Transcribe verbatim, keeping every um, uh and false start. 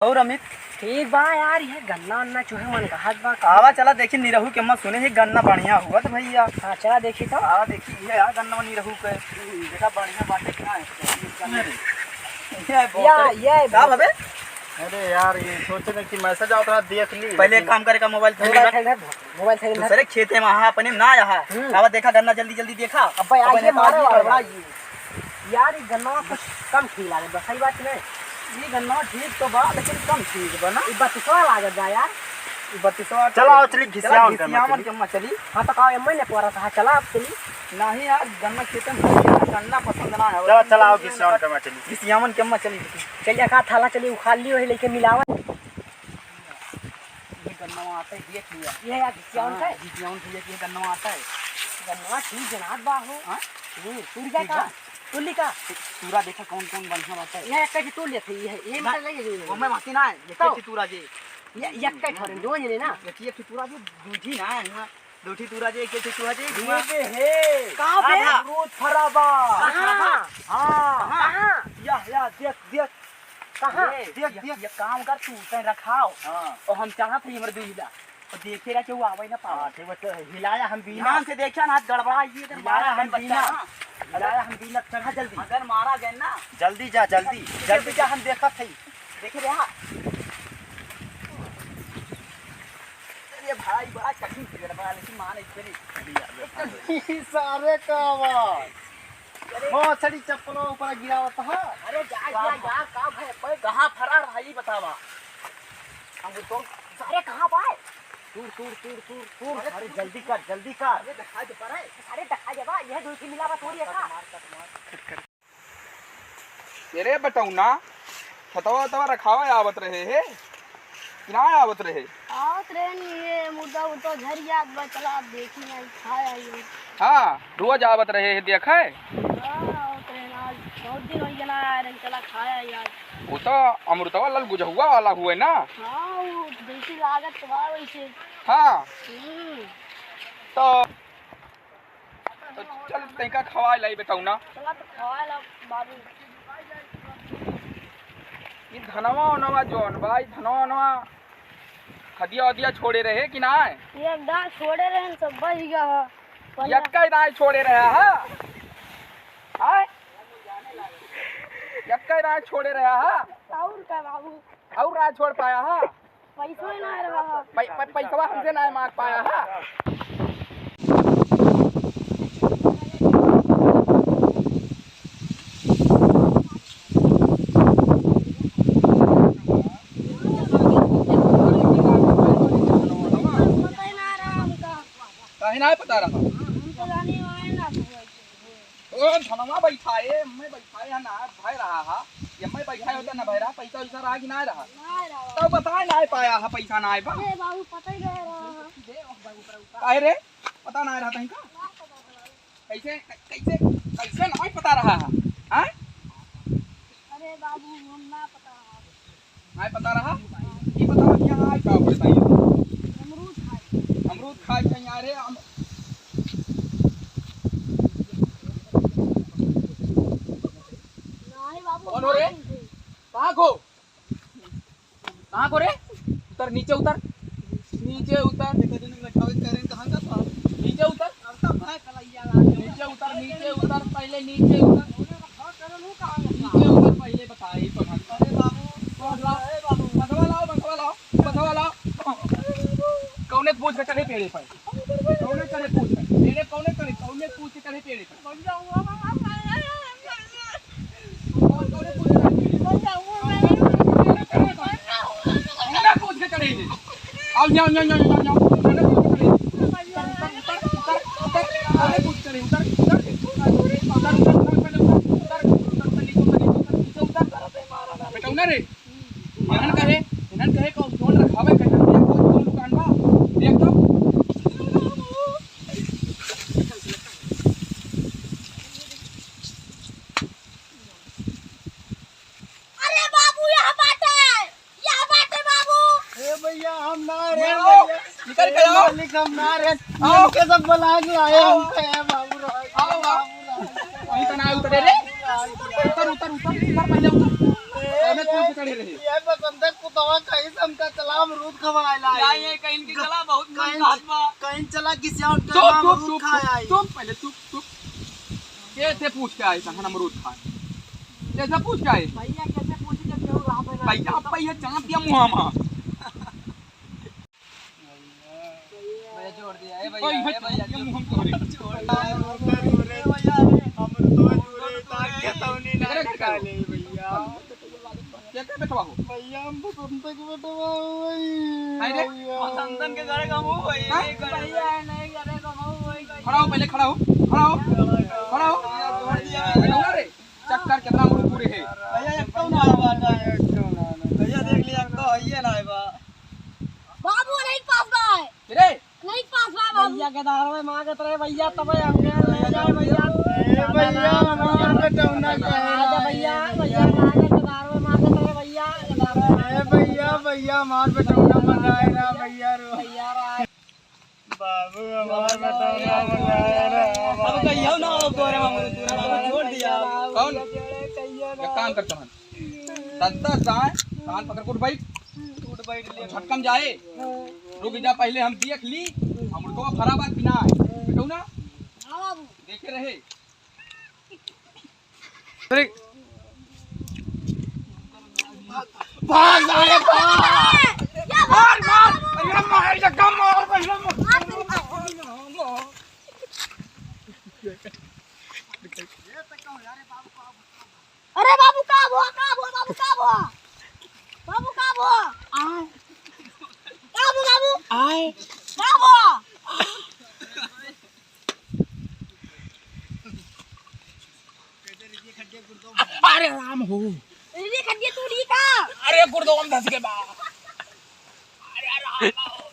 और अमित? ठीक बा यार, ये गन्ना वन्ना चुहे मन कहत बा। आवा चला देखी निरहू के, मैं सुने ही गन्ना बढ़िया हुआ तो भैया। हाँ, चला देखी तो। आवा देखी, ये यार गन्ना निरहू के। देखा बढ़िया बाटे कि ना है? अरे। ये बहुत या, सारे ये का बहुत भबे? अरे यार, ये सोचे ना कि मैसेज आवत रहा, देख ली, पहले एक लेकिन काम करे का, मोबाइल थैली मोबाइल धर। थैली धर, मोबाइल थैली धर। दूसरे खेते में, हाँ, अपने में ना आया है। हम्म। आवा देखा गन्ना, जल्दी जल्दी देखा। अब्बे, अपने आइए, में मारो, आइए। गड़बड़ा ये। यार, ये गन्नवा कुछ कम ठीक लागत बा, सही बात नहीं? ये गन्नवा ठीक तो बा, लेकिन कम ठीक बा ना। ये बत्तीसवा लागत बा यार। ये बत्तीसवा चला, आओ, चली, चला, घिसियावन के अम्मा घिसियावन चली। के अम्मा चली। हाँ, तो का एम्मा ने पोरा था, चला, आप चली। नहीं यार, गन्ना खेते में भर गया, गन्ना पसंद ना है। चला, चला, आओ, घिसियावन के अम्मा चली। घिसियावन के अम्मा चली। चलिए, का थाला चली, उखाड़ लियो, वही लेके मिलावन। ये गन्नवा आता है, देख लिया। ये यार, घिसियावन हाँ, का है? घिसियावन भैया के गन्नवा आता है। गन्नवा ठीक जनात बा हो। हाँ? हम्म, तूर जा ठीक का? बा। तूली का? तू-, तूरा देखा कौन कौन बढ़िया बात है। ये एक कैसे तूर लेते, ये, ये ना, मतलब ये, ये, वो मैं माती ना है, ये तो। कैसे तूरा जे? ये, ये एक कैसे थोड़े, दो जने ना? ये, ये तूरा जे, दूधी ना है, हुआ। दो ठी तूरा जे, एक ठी तूरा जे, ये हुआ। बे हे। कहाँ हाँ बे? भा। अमरूद फरा बा। कहाँ? हाँ। कहाँ? या, या, देख, देख। कहाँ? ये, देख, ये, देख। ये काम कर तू, तैं रखाओ। हाँ। और हम चाहत हई हमरे दुई ला। और देखे रह के वो आवे ना पावे। हाँ, ठीक बा, तो हिलाया हम बीना। ध्यान से देखिया ना, हाथ गड़बड़ा, ये इधर हिलाया मारा हम गए बीना। बच्चा ना। हिलाया हम बीना, चढ़ा जल्दी। अगर मारा गए ना। जल्दी जा, जल्दी। जल्दी जा, हम देखत हई। देखे रहा। अरे भाई, बड़ा कठिन पेड़ बा, लेकिन मान एक बेरी। ई सारे का आवाज। अरे। मछली चप्पलो ऊपर गिरावत ह। अरे जा, जा, जा, का भाई, भाई, कहाँ फरार है, ई बतावा। हम तो सारे कहाँ बा? तूर, तूर, तूर, तूर, तूर। अरे अरे तूर, जल्दी तूर। कर, जल्दी कर। अरे दिखाई दे पा रहा है। अरे दिखाई दे बा, यह दो ही मिला बा तोरी मार, का। मार, मार। ये रे बटौना, खेतवा वेतवा रखावा आवत रहे हे कि ना आवत रहे? आवत रहे नी, ये मुर्दा उर्दा झर जात बा, चला आप देखी ना, खाए आई। हाँ, रोज आवत रहे हे, देखे? हाँ, आवत रहे ना, आज बहुत दिन हो गया ना आए रहे, चला खाए आई आज। वो तो अमृतवा लाल गुजहुआ वाला हुए ना? हाँ, वो जैसी लागत तो बा वैसे। हाँ। हम्म। तो तो चल, तैका खवाए लाई बेटौना। चला तो खवाए ला बाबू। ई धनवा ओनवा जौन बा, ई धनवा ओनवा खदिया ओदिया छोड़े रहे कि नाय? ये एक दाँय छोड़े रहे, सब बह गया ह। पन्ना। यक्का दाँय छोड़े रहे ह? आय? यक्का दाँय छोड़े रहे ह? और का बाबू? और ना छोड़ पाया ह? पैसवा ना रहा। पै-, पै-, पैसवा हमसे ना मांग पाया ह। पता ही ना रहा हमका। काहे ना पता रहा? हम तो जाने वाले ना थे। ओ, धनवा बैठाए, मैं बैठाए है ना, भय रहा हा। ये मैं बैठाए होता ना भय रहा, पैसा वैसा रहा कि ना रहा? ना रहा। तब बताए ना पाया हा, पैसा ना आए बा। अरे बाबू, पता ही नहीं रहा। काहे रे? पता ना रहा तहीं का? ना पता था बाबू। कैसे, कैसे, कैसे ना पता रहा हा? हाँ? अरे बाबू, हम ना पता रहा। नाय पता रहा? ई बतावा कि यहाँ आए का पड़ता है? अमरूद खाए। अमरूद खाए कहीं आ रे, अम- नाहीं बाबू, कौन हो रे? हम नहीं थे। कहाँ को? कहाँ को रे? उतर, नीचे उतर। नीचे उतर। देखो, तूने बैठावे करें कहाँ का था? नीचे उतर। नीचे उतर, नीचे उतर, पहले नीचे उतर। नीचे उतर, पहले बता, ये तो ढंग से। अरे बाबू, बंधवा लाओ, बंधवा लाओ, बंधवा लाओ। कौने पूछ के चढ़े पेड़े पर? कौने चढ़े पूछ के? पेड़े कौने चढ़े? कौने पूछ के चढ़े पेड़े पर? कौन, कौने पूछ के चढ़े? कौने पूछ के चढ़े? आओ, जाओ, जाओ, जाओ, जाओ, जाओ। कौने पूछ के चढ़े? उतर, उतर, उतर, उतर, उतर। कौने पूछ के चढ़े? उतर, उतर, उतर, उतर, उतर, पहले उतर, उतर, उतर, उतर, नीचे उतर, नीचे उतर, नीचे उतर। बेटा, उतर रे। इन्हन कहे, इन्हन कहे, कौन, कौन रखावे, कौन, कौन दुकान बा? देख तो। अरे बाबू, यहाँ बाटे, यहाँ बाटे बाबू। ए भैया, हम ना रहे भैया। निकल के आओ। मालिक, हम ना रहे। आओ। इनके सब बुला के लाए आओ। हमको, ए बाबू राज। आओ, आओ। बाबू राज। वहीं तो ना उतरे रे। उतर, उतर, उतर, उतर, पहले उतर। ए, कौने ए, पकड़े रहे। ये बसंत के पुतवा कहीं से हमका चला अमरूद खवाए लाई। या ये कहीं के चला, बहुत मन कहीं, कहत बा। कहीं चला किसी और चुप, का चुप, अमरूद चुप, खाए चुप, आई। चुप, पहले चुप, चुप। कैसे पूछ के आए तहन अमरूद खाए? कैसे पूछ के आए? भैया कैसे पूछी जब केहू राह पे ना भैया, अब भैया चाप दिया मुँह मा। भैया छोड़ दिया, ए भैया, कोई है ए भैया, ये मुँह हम तोड़े। छोड़ दिया, ए भैया, ए भैया, हम तो जुरे ताकि तौनी ना निकाले भैया। क्या, क्या बेटवा हो? भैया, हम बसंत के बेटवा हो भाई। काहे रे? भैया। बसंतन के घरे का मुँह भाई, हाँ? नहीं करे। भैया, नहीं करे का मुँह भाई। खड़ा हो, पहले खड़ा हो, खड़ा हो, खड़ा हो। भैया, छोड़ दिया भैया। बेटवा रे, चक्कर कितना मुँह पूरे है। भैया, एक तो ना आवा ना, एक तो ना आवा। भैया, देख लिया, एक तो आइए ना आवा। बाबू नहीं पास बा है। रे, नहीं पास बा बाबू। भैया के दारू में मांगत रहे भैया, तब हम गए ले जाए भैया। ए भैया, हमार बेटौना कहे आजा ना भैया, है भैया, भैया। भैया के दारू में मांगत रहे भैया, के दारू में ए भैया, भैया, हमार बेटौना मंगाए ना भैया रो। भैया रा। बाबू, हमार बेटौना मंगाए ना। अब कहियो ना हो तोरे मामू, तूने बाबू छोड़ दिया। कौन? कहियो ना। एक काम करता हूँ। दस दस जाए, कान पकड़ के उठ बैठ। उठ बैठ ले। झटकन जाए। रुक जा, पहले हम देख ली। हम तो भरा बात बिना है। बेटौना? हाँ बाबू। देखे रहे। अरे। भाग साले, भाग। मार, मार। अरे मार, जगह मार, पहले मार। अरे बाबू, का हुआ, का हुआ, बाबू, का हुआ? बाबू, का हुआ? आए। का हुआ, बाबू? आए। का हुआ? अरे राम हो। रीढ़ी खड्डी तू री का? अरे गुर्दोम धस के बा। अरे राम हो।